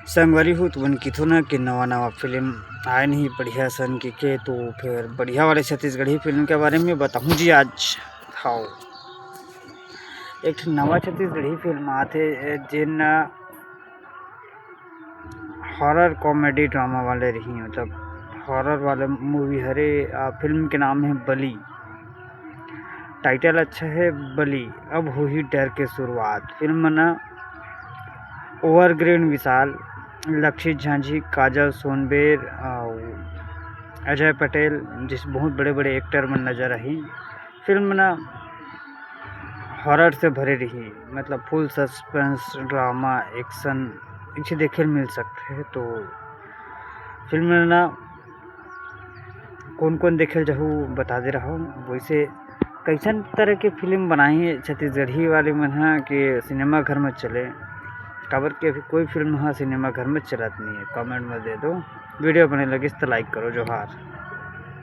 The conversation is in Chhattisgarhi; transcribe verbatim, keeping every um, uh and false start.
संगवारी हो, तुमन किथो ना कि नवा नवा फिल्म आए नहीं बढ़िया सन के, के तो फिर बढ़िया वाले छत्तीसगढ़ी फिल्म के बारे में बताहूँ जी आज। हाँ, एक ठो नवा छत्तीसगढ़ी फिल्म आथे, जेन हॉरर कॉमेडी ड्रामा वाले रही, मतलब हॉरर वाले मूवी हरे। आ, फिल्म के नाम है बलि। टाइटल अच्छा है बलि, अब होही डर के शुरुआत। फिल्म म ना ओवरग्रीन विशाल, लक्षित झांझी, काजल सोनबेर अउ अजय पटेल जैसे बहुत बड़े बड़े एक्टर मन नजर आही। फिल्म ना हॉरर से भरे रही, मतलब फुल सस्पेंस, ड्रामा, एक्शन इसे देखे ल मिल सकते हैं। तो फिल्म में ना कौन कौन देखे ल जाहू बता दे रहा हूँ। वैसे कैसन तरह के फिल्म बनाई है छत्तीसगढ़ी वाले मन ह कि सिनेमा घर में चले, काबर कि अभी कोई फिल्म ह सिनेमा घर में चलत नहीं है। कमेंट में दे दो, वीडियो बने लगिस तो लाइक करो। जोहार।